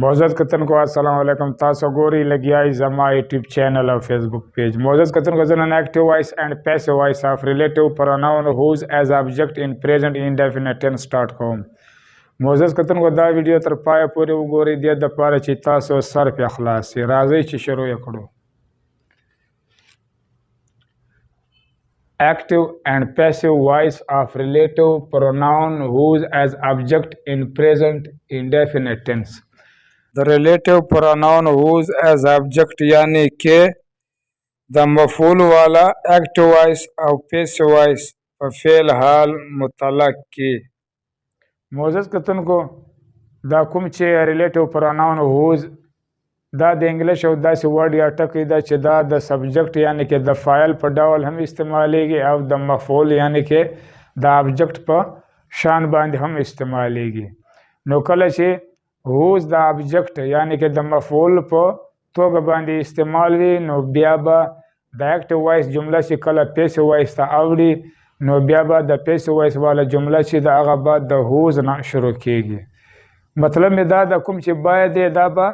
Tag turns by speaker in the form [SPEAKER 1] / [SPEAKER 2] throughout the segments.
[SPEAKER 1] معزز کتونکو السلام علیکم. تاسو ګورئ لګیای زما یوټیوب چینل او فیسبوک پیج. معزز کتونکو، زه نن active voice and passive voice of relative pronoun whose as object in present indefinite tense start کوم. معزز کتونکو، دا ویډیو تر پایه پورې وګورئ، دې دپاره چې تاسو سر پې خلاص شي. راځئ چې شروع یې کړو. Active and passive voice of relative pronoun whose as object in present indefinite tense.
[SPEAKER 2] The relative pronoun whose as object یعنی کې د مفعول والا active voice او passive voice په فعل حال مطلق کې.
[SPEAKER 1] معزز کتونکو، دا کوم چې relative pronoun whose دا د انګلیش او داسې word یا ټکی ده چې دا د subject یعنی کې د فاعل په ډول هم استعمالیږي او د مفعول یعنی کې د object په شان باندې هم استعمالیږي. نو کله چې whose د object یعنی کې د مفعول په توګه باندې استعمال وي، نو بیا به د active voice جمله چې کله passive voice ته اوړي، نو بیا به د passive voice والا جمله چې د هغه به د whose نه شروع کیږي. مطلب مې دا ده کوم چې باید دی دا به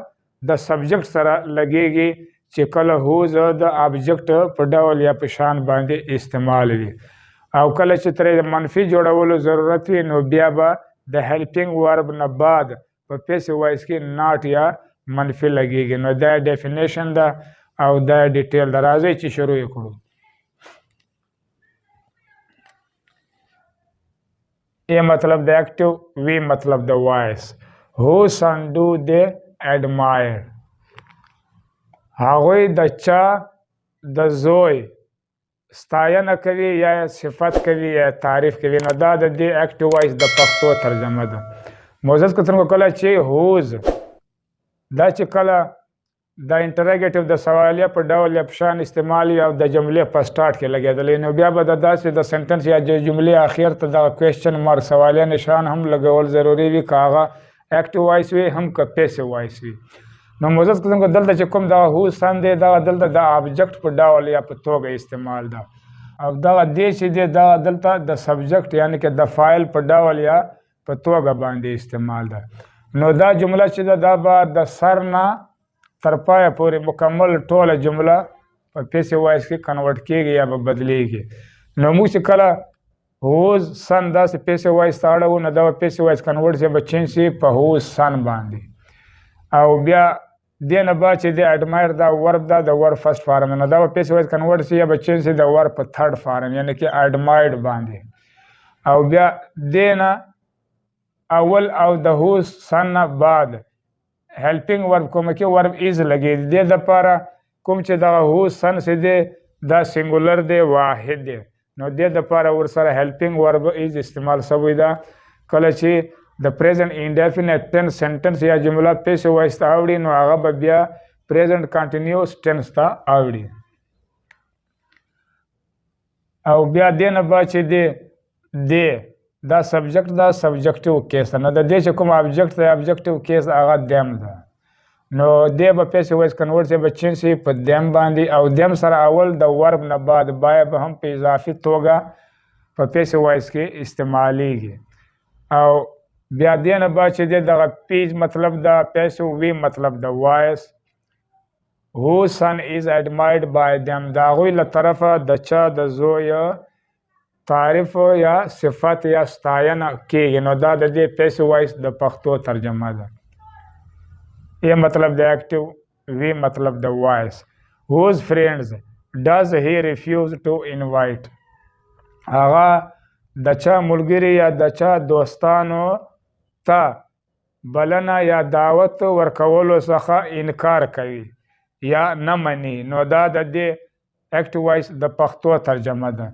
[SPEAKER 1] د subject سره لګیږي چې کله whose د object په ډول یا په شان باندې استعمال وي، او کله چې ترې د منفي جوړولو ضرورت وي، نو بیا به د helping verb نه بعد په passive voice کې not یا منفي لګیږي. نو دا definition ده او دا detail ده. راځئ چې شروع یې کړو. A مطلب د active، V مطلب د voice. Whose son do they admire؟ هغوی د چا د زوی ستاینه کوي یا صفت کوي یا تعریف کوي. نو دا د دې active voice د پښتو ترجمه ده. معزز کتونکو، کله چې whose دا چې کله د interrogative د سوالیه په ډول یا په شان استعمال وي او د جملې په start کې لګېدلی، نو بیا به د داسې د sentence یا د جملې اخر ته دغه question mark سوالیه نشان هم لګول ضروري وي، که هغه active voice وي هم که passive voice وي. نو معزز کتونکو، دلته چې کوم دغه whose son دی، دغه دلته د object په ډول یا په توګه استعمال ده، او دغه دی چې دی دغه دلته د subject یعنی که د فاعل په ډول یا په توګه باندې استعمال ده. نو دا جمله چې ده دا به د سر نه تر پایه پورې مکمل ټوله جمله په passive voice کې convert کېږي یا به بدلیږي. نو موږ چې کله whose son داسې passive voice ته اړوو، نو دا به passive voice convert شي، به change شي په whose son باندې. او بیا دې نه بعد چې دی admire دا verb ده، د verb first form، نو دا به passive voice convert شي یا به change شي د verb په third form یعنی کې admired باندې. او بیا دې نه اول او د whose son نه بعد helping verb کوم کې verb is لګېږي. دې دپاره کوم چې دغه whose son چې دی دا singular دی، واحد دی، نو دې دپاره ورسره helping verb is استعمال شوی ده. کله چې د present indefinite tense sentence یا جمله passive voice ته اوړي، نو هغه به بیا present continuous tense ته اوړي. او بیا دې نه بعد چې دی دی دا subject دا subjective case ده، نو د دې چې کوم object دی objective case هغه them ده، نو دې به passive voice convert شي، به change شي په them باندې. او them سره اول د verb نه بعد by به هم په اضافي توګه په passive voice کې استعمالیږي. او بیا دې نه بعد چې دی دغه P مطلب دا passive، V مطلب د voice. Whose son is admired by them، د هغوی له طرفه د چا د زوی تعریف یا صفت یا ستاینه کیږي. نو دا د دې passive voice د پښتو ترجمه ده. A مطلب د active، V مطلب د voice. Whose friends does he refuse to invite؟ هغه د چا ملګري یا د چا دوستانو ته بلنه یا دعوت ورکولو څخه انکار کوي یا نه مني. نو دا د دې active voice د پښتو ترجمه ده.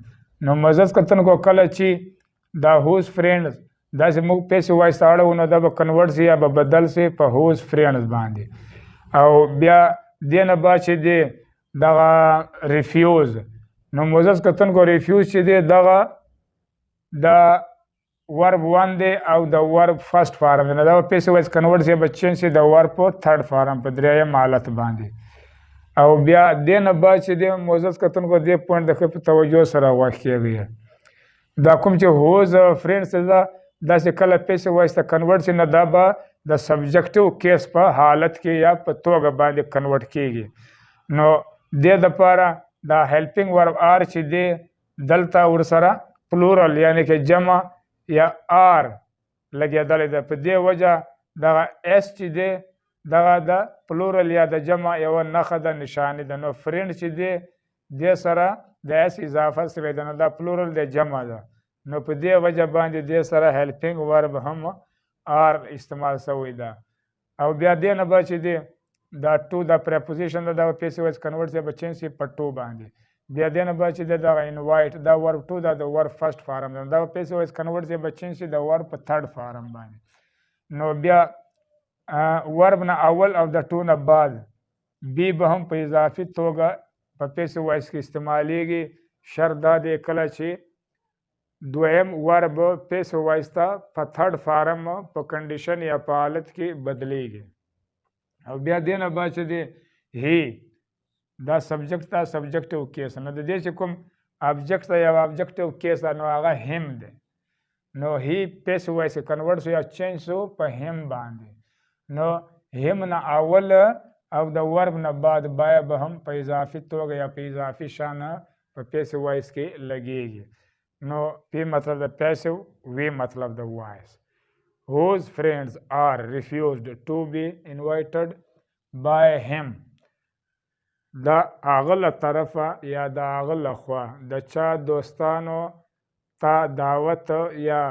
[SPEAKER 1] نو معزز کتونکو، کله چې دا whose friends داسې موږ passive voice ته اړوو، نو دا به convert شي یا به بدل شي په whose friends باندې. او بیا دې نه بعد چې دی دغه refuse، نو معزز کتونکو refuse چې دی دغه د verb one دی او د verb first form دی، نو دا به passive voice convert شي، به change شي د verb په third form په درېیم حالت باندې. او بیا دې نه بعد چې دی معزز کتونکو دې point د ښه په توجه سره غوږ کېږئ. دا کوم چې whose friends ده داسې کله passive voice ته convert شي، نو دا به د subjective case په حالت کې یا په توګه باندې convert کیږي. نو دې دپاره دا helping verb are چې دی دلته ورسره plural یعنی که جمع یا are لګېدلی ده. په دې وجه دغه s چې دی دغه د plural یا د جمع یوه نښه ده، نشاني ده. نو friend چې دی دې سره د s اضافه شوې ده، نو دا plural د جمع ده. نو په دې وجه باندې دې سره helping verb هم are استعمال شوی ده. او بیا دې نه به چې دی دا to the preposition ده، دا په passive voice convert شي، به change شي په to باندې. بیا دې نه به چې دی دغه invite دا verb two دا د verb first form ده، دا په passive voice convert شي، به change شي د verb په third form باندې. نو بیا verb نه اول او د to نه بعد be به هم په اضافي توګه په passive voice کې استعمالیږي. شرط دا دی کله چې دویم verb passive voice ته په third form په condition یا په حالت کې بدلیږي. او بیا دې نه بعد چې دی he دا subject ته subjective case، نو د دې چې کوم object ته یا objective case نو هغه him دی. نو he passive voice convert شو یا change شو په him باندې. نو him نه اول او د verb نه بعد by به هم په اضافي توګه یا په اضافي شان په passive voice کې لګیږي. نو P مطلب د passive، V مطلب د voice. Whose friends are refused to be invited by him، د هغه له طرفه یا د هغه له خوا د چا دوستانو ته دعوت یا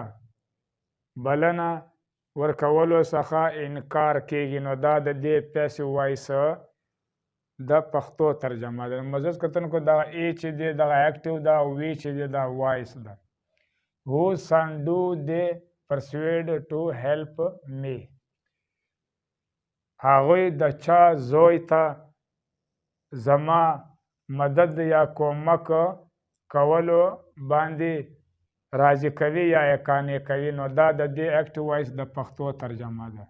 [SPEAKER 1] بلنه ورکولو څخه انکار کیږي. نو دا د دې passive voice د پښتو ترجمه ده. معزز کتونکو دغه A چې دی دغه active ده او V چې دی دا voice ده. Whose son do they persuade to help me، هغوی د چا زوی ته زما مدد یا کومک کولو باندې راضي کوي یا یې قانع کوي. نو دا د دې active voice د پښتو ترجمه ده.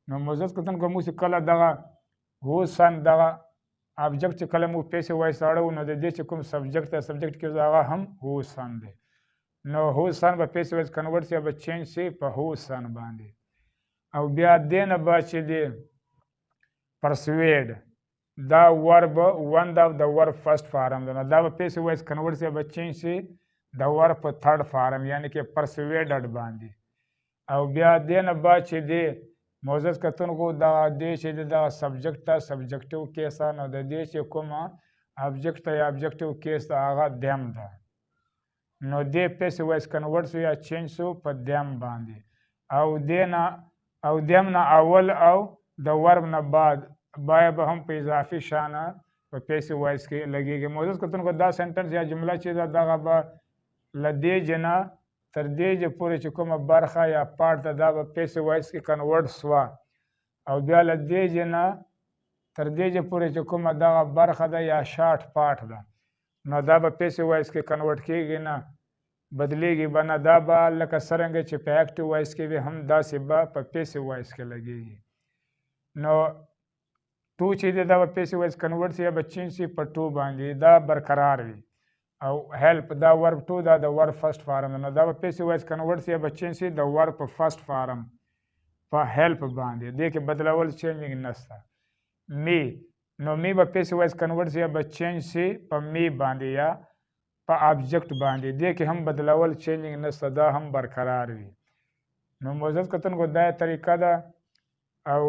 [SPEAKER 1] نو معزز کتونکو موږ چې کله دغه whose son دغه object چې کله موږ passive voice اړوو، نو د دې چې کوم subject دی subject کې هغه هم whose son دی. نو whose son به passive voice convert شي، به change شي په whose son باندې. او بیا دې نه به چې دی persuade دا verb one دا د verb first form ده، نو دا به passive voice convert شي، به change شي د verb په third form یعنی کې persuaded باندې. او بیا دې نه به چې دی معزز کتونکو دا دې چې دی دا subject ته subjective case، نو د دې چې کومه object ته یا objective case ده هغه them ده. نو دې passive voice convert شو یا change شو په them باندې. او دې نه او them نه اول او د verb نه بعد by به هم په اضافي شان په passive voice کې لګیږي. معزز کتونکو دا sentence یا جمله چې ده دغه به له دې جنه تر دې چې پورې چې کومه برخه یا part ده دا به passive voice کې convert سوه، او بیا له دې جنه تر دې چې پورې چې کومه دغه برخه ده یا short part ده نو دا به passive voice کې convert کیږي نه، بدلیږي به نه. دا به لکه څرنګه چې په active voice کې وي هم داسې به په passive voice کې لګیږي. نو to چې دی دا به passive voice convert شي یا به change شي په to باندې، دا برقرار وي. او help دا verb two دا د verb first form، نو دا به passive voice convert شي یا به change شي د verb په first form په help باندې. دې کې بدلول changing نشته. me نو me به passive voice convert شي یا به change شي په me باندې یا په object باندې، دې کې هم بدلول changing نشته، دا هم برقرار وي. نو معزز کتونکو دا طریقه ده. او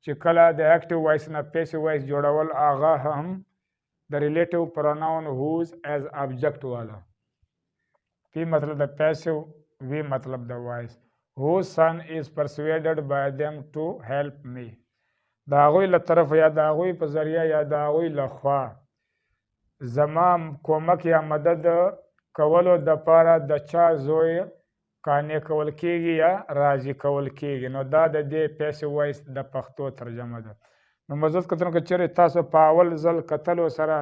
[SPEAKER 1] چې کله د active voice نه passive voice جوړول هغه هم د relative pronoun whose as object والا. P مطلب د passive، V مطلب د voice. Whose son is persuaded by them to help me، د هغوی له طرفه یا د هغوی په ذریعه یا د هغوی له خوا زما کومک یا مدد کولو دپاره د چا زوی قانع کول کیږي یا راضي کول کیږي. نو دا د دې passive voice د پښتو ترجمه ده. نو معزز کتونکو چېرې تاسو په اول ځل کتلو سره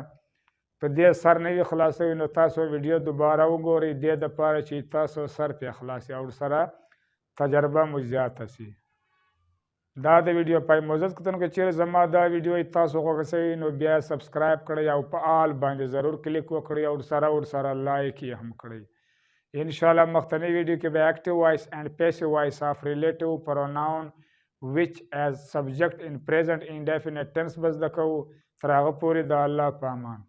[SPEAKER 1] په دې سر نه وي خلاص شوي نو تاسو ویډیو دوباره وګورئ، دې دپاره چې تاسو سر پرې خلاص شي او ورسره تجربه مو زیاته شي. دا د ویډیو پای. معزز کتونکو چېرې زما دا ویډیو تاسو خوښه شوي نو بیا subscribe کړئ او په all باندې ضرور کلیک وکړئ او ورسره like یې هم کړئ. انشاءالله مخکنۍ ویډیو کې به active voice and passive voice of relative pronoun which as subject in present indefinite tense به زده کوو. تر هغه پورې د الله په امان.